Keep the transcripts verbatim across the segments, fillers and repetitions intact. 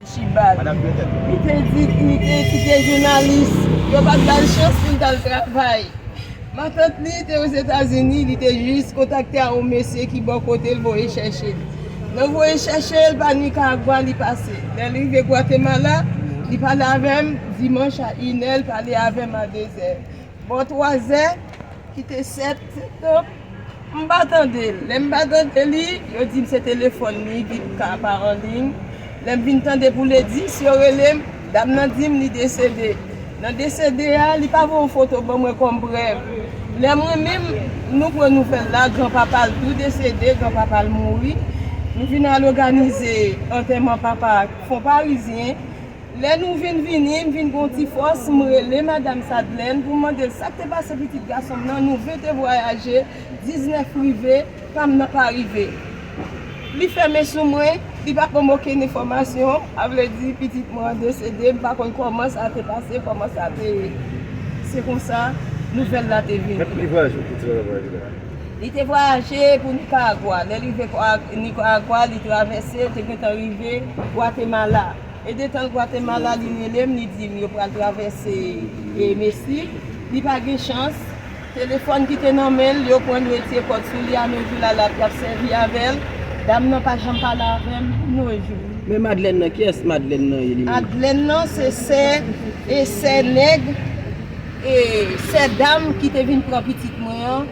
Chibal. Li te di, li te kite jounalis. Yo pa t ba l chans pou l t al travay. Matant li te Ozetazini, li te jis kontakte a yon mesye ki bò kote l voye chèche l. Nan voye chèche l, pa Nikaragwa li pase. Lè l rive Gwatemala, li pale avè m dimanch a inè, l pale avè m a dezè. Bò twazè, ki te sèt septanm, m pa tande l. Lè m pa tande li, yo di m se telefòn li ki ka pa anliy. Lè m vin tande pou le dis, yo rele m, dam nan di m li desede. Nan desede a, li pa voye yon foto ban mwen kòm prèv. Lè mwen menm, nou pran nouvèl la, granpapa l tou desede, granpapa l mouri. Nou vin al òganize antèman papa Fon Parizyen. Lè nou vin vini, m vin gon ti fòs, m rele Madanm Sadlèn pou m mande l sa k te pase pitit gason m nan. Nou ven te vwayaje, diznèf rive, pa m nan pa rive. Li fèmen sou mwen, li pa ban m okenn enfòmasyon, a vle di pitit mwen an desede, m pa konn kòman sa te pase, kòman sa te ye. Se konsa nouvèl la te vini. Li vwayaje pou ki ti bagay vwayaje la? Li te vwayaje pou Nikaragwa. Lè l rive Kwa-, Nikaragwa, li travèse, te gentan rive Gwatemala. E detan l Gwatemala, li rele m, li di m yo pral travèse, e, Meksik. Li pa gen chans. Telefòn ki te nan men l, yo pran l, yo retire kòd sou li, a no jou la, l ap, y ap sèvi avè l. Dam nan pa janm pale avè m, no jou. Men Madlèn nan, kiyès Madlèn nan ye li menm? Madlèn nan, se sè, e sè nèg, e sè dam ki te vin pran pitit mwen an,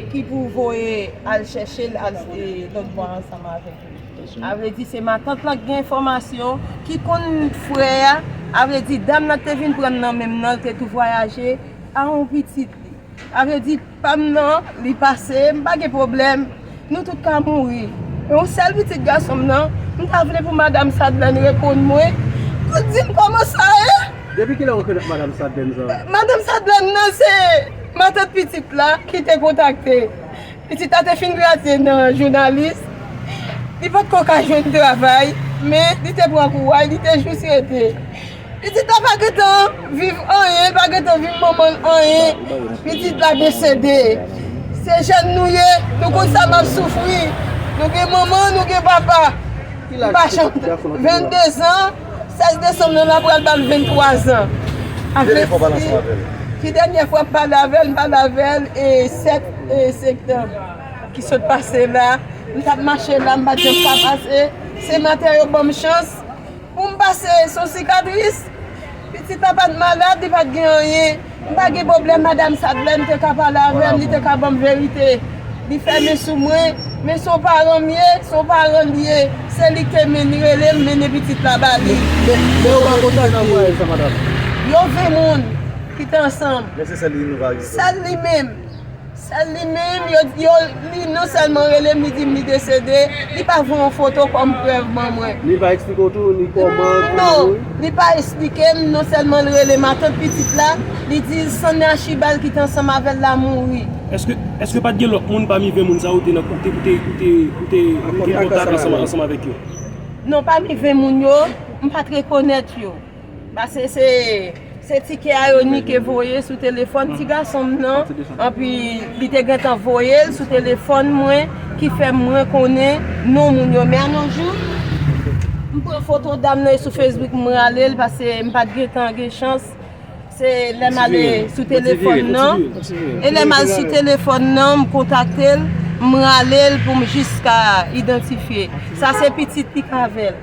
ki pou voye al chèche l, al, e, lòt bò ansanm avèk li. A vle di, se matant lan ki gen enfòmasyon, ki konn frè a. A vle di, dam nan te vin pran nan men m nan, l te tou vwayaje a yon pitit li. A vle di, pa m nan, li pase, m pa gen pwoblèm. Nou tout ka mouri. Men yon sèl pitit gason m nan, m ta vle pou Madanm Sadlèn reponn mwen, pou l di m kòman sa ye. Depi kilè w rekonèt Madanm Sadlèn sa? Madanm Sadlèn nan, se matant pitit la ki te kontakte. Pitit la te fin gradye nan jounalis. Li potko ka jwenn travay, men li te pran kouraj, li te jis rete. Pitit la pa gentan viv anyen, pa gentan viv manman l anyen. Pitit la desede. Se jèn nou ye, nou konn sa m ap soufri. Nou gen manman, nou gen papa. M pa janm, vennde zan, sèz desanm nan, l ap pral ba l venntwa zan. Ki dènye fwa w pale ansanm avè l? Ki dènye fwa m pale avè l? M pale avè l, e, sèt, e, septanm ki sot pase la. M t ap mache la, m pa t janm ka pase. Se maten yo ban m chans pou m pase sou sikatris. Pitit la pa t malad, li pa t gen anyen. M pa gen pwoblèm, Madanm Sadlèn te ka pale avè m, li te ka ban m verite. Li fèmen sou mwen, men se yon paran m ye, se yon paran l ye. Se li ki te mennen, rele m, mennen pitit la ba li. Men, men yo pa kontakte. Yo ven moun ki te ansanm. Men se sèl li nou pa rive. Sèl li menm. Sèl li menm, yo, yo, li non sèlman rele m, li di m li desede, li pa voye yon foto kòm prèv ban mwen. Li pa eksplike w tou, ni kòman, non, li pa eksplike m, non sèlman l rele matant pitit la, li di Sanne Achibal ki te ansanm avè l la mouri. Èske, èske pa t gen lòt moun pami ven moun sa yo te nan, ou te, ou te, ou te, ou te, ou te gen kontak ansanm, ansanm avèk yo? Non, pami ven moun yo, m pa t rekonèt yo. Paske se, se tikè a yo nike voye sou telefòn ti gason m nan. Anpi li te gentan voye l sou telefòn mwen, ki fè mwen konnen non moun yo. Men a no jou, m pran foto dam nan e sou Facebook, m rale l, paske m pa t gentan gen chans. Se lè m ale sou telefòn nan. E lè m al sou telefòn nan, m kontakte l, m rale l pou m jis ka idantifye. Sa se pitit li k avè l.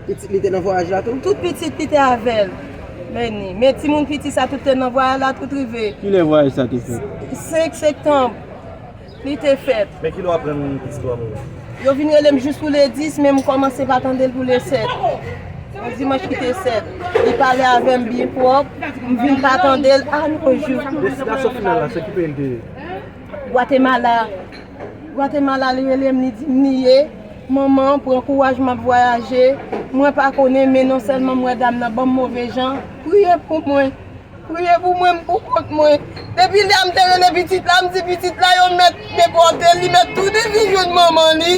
Pitit li te nan vwayaj la tou? Tout pitit li te avè l. Beni. Men timoun piti sa tout te nan vwayaj la, tout rive. Kilè vwayaj sa te fèt? Senk septanm li te fèt. Men kilè w aprann pitit ou a mouri? Yo vin rele m jis pou le dis, men m kòmanse pa tande l pou le sèt. Yon dimanch ki te sèt. Li pale avè m byen pwòp, m vin pa tande l a no jou. Destinasyon final la, se ki peyi l te ye? Gwatemala. Gwatemala, li rele m, li di m li ye. Manman, pran kouraj, m ap vwayaje. Mwen pa konnen, men non sèlman m wè dam nan ban m move jan. Priye pou mwen. Priye pou mwen, m pou kont mwen. Depi lè a m te rele pitit la, m di pitit la, yo mèt depòte l, li mèt tounen vin jwenn manman li.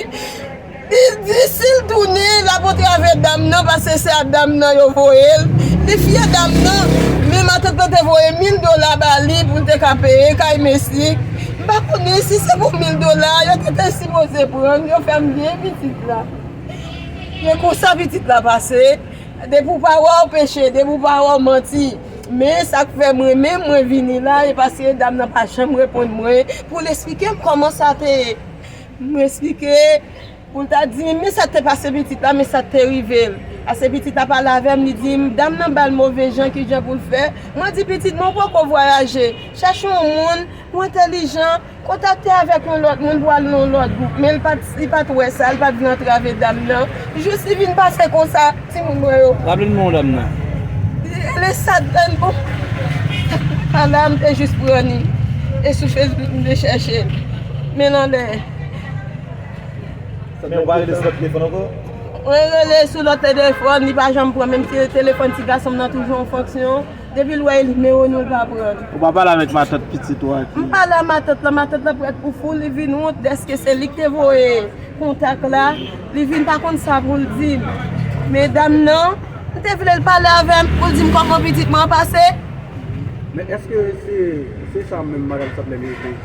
Li di si l tounen, l ap antre avè dam nan, paske se a dam nan yo voye l. Li fye dam nan, men matant lan te voye mil dola ba li pou l te ka peye kay Mesik. M pa konnen si se pou mil dola, yo te, te sipoze pran, yo fè m gen pitit la. Men konsa pitit la pase, Depi w pa wè w peche, depi w pa wè w manti. Men sa k fè mwen menm, mwen vini la, e paske dam nan pa janm reponn mwen pou l esplike m kòman sa te ye. Mwen esplike pou l ta di m, men sa k te pase pitit la, men sa k te rive l. Paske pitit la pale avè m, li di m, dam nan ba l move jan, ki jan pou l fè. Mwen di, pitit mwen, ou poko vwayaje. Chèche yon moun, ou entèlijan, kontakte avèk yon lòt moun pou al nan yon lòt gwoup. Men li pa t, li pa t wè sa, li pa t vle antrave dam nan. Jis li vin pase konsa, timoun mwen yo. Raple n non dam nan. Li rele Satàn, bon. Ala m te jis pran li. E sou Facebook m te chèche l. Men l anlè. Satàn, ou pa rele sou lòt telefòn ankò? Mwen rele sou lòt telefòn, li pa janm pran. Menm si telefòn ti gason m nan toujou an fonksyon. Depi l wè nimewo nou, l pa pran. Ou pa pale avèk matant pitit ou a ki? M pale a matant lan, matant lan prèt pou fou, li vin wont dèske se li k te voye kontak la, li vin pa konn sa pou l di m. Men dam nan, m te vle l pale avè m pou l di m kòman pitit mwen an pase. Men èske se, se sa menm madanm Satnè merite?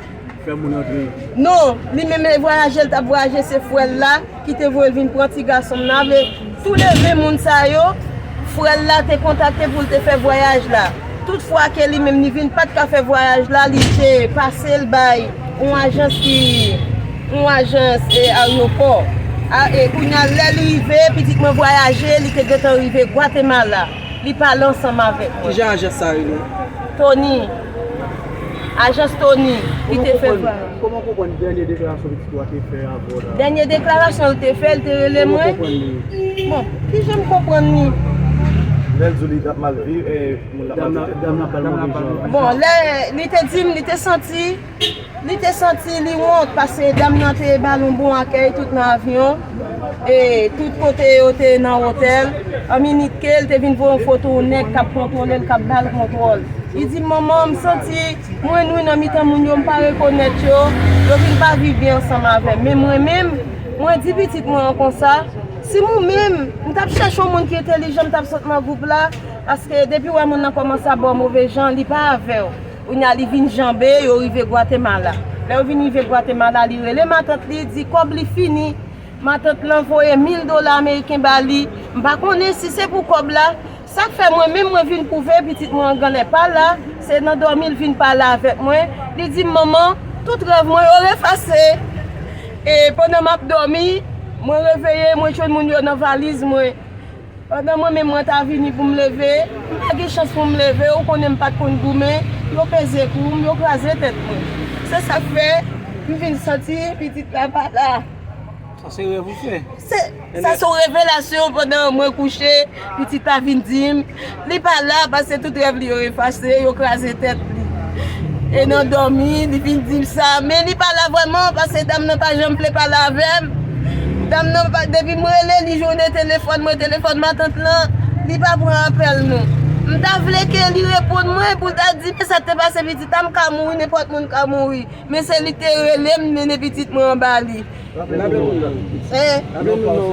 Fè moun antre. Non, li menm e vwayaje l t ap vwayaje, se frè l la ki te voye l vin pran ti gason m nan. Vle tou leve moun sa yo, frè l la te kontakte pou l te fè vwayaj la. Tout fwa ke li menm li vin pa t ka fè vwayaj la, li te pase l bay yon ajans ki, yon ajans, e, aryopò. A, e, kounye a, lè li rive, pitit mwen vwayaje, li te gentan rive Gwatemala. Li pale ansanm avèk mwen. Kijan ajans sa rele? Tony. Ajans Tony ki te fè vwayaj. Kòman w konprann dènye deklarasyon pitit ou a te fè avè w la? Dènye deklarasyon l te fè, l te rele mwen. Kòman w konprann li? Bon, kijan m konprann li? Lè l di w li t ap mal viv, e, moun la maltrete l. Dam nan ba l move jan. Bon, lè li te di m, li te santi, li te santi li wont, paske dam nan te ba l yon bon akèy tout nan avyon. E tout kote yo te nan otèl. An minit ke l te vin voye yon foto yon nèg k ap kontwole l, k ap ba l kontwòl. Li di, manman, m santi mwen nwi nan mitan moun yo, m pa rekonèt yo, yo vin pa viv byen ansanm avè m. Men mwen menm, mwen di pitit mwen an konsa, si mwen menm, m t ap chèche yon moun ki entèlijan, m t ap sot nan gwoup la, paske depi w wè moun nan kòmanse ap ba w move jan, li pa avè w. Kounye a, li vin janbe, yo rive Gwatemala. Lè yo vin rive Gwatemala, li rele matant li, di kòb li fini. Matant lan voye mil dola ameriken ba li. M pa konnen si se pou kòb la. Sa k fè mwen menm mwen vin twouve pitit mwen an genlè pa la. Se nan dòmi l vin pale avèk mwen. Li di m, manman, tout rèv mwen yo efase. E pandan m ap dòmi, mwen reveye, mwen jwenn moun yo nan valiz mwen. Pandan mwen menm mwen ta vini pou m leve, m pa gen chans pou m leve, ou konnen m pa t konn goumen, yo peze kou m, yo kraze tèt mwen. Se sa k fè m vin santi pitit la pa la. Sa se rèv ou fè? Se, sa se yon revelasyon pandan mwen kouche, pitit la vin di m, li pa la, paske tout rèv li yo efase, yo kraze tèt li. E nan dòmi, li vin di m sa, men li pa la vrèman, paske dam nan pa janm vle pale avè m. Dam nan pa, depi m rele, li jwenn telefòn mwen, telefòn matant lan, li pa pran apèl nou. M ta vle ke li reponn mwen pou l ta di, men sa k te pase pitit la, m ka mouri, nenpòt moun ka mouri. Men se li k te rele m, mennen pitit mwen anba li. Raple nou non. Eh. Raple nou non.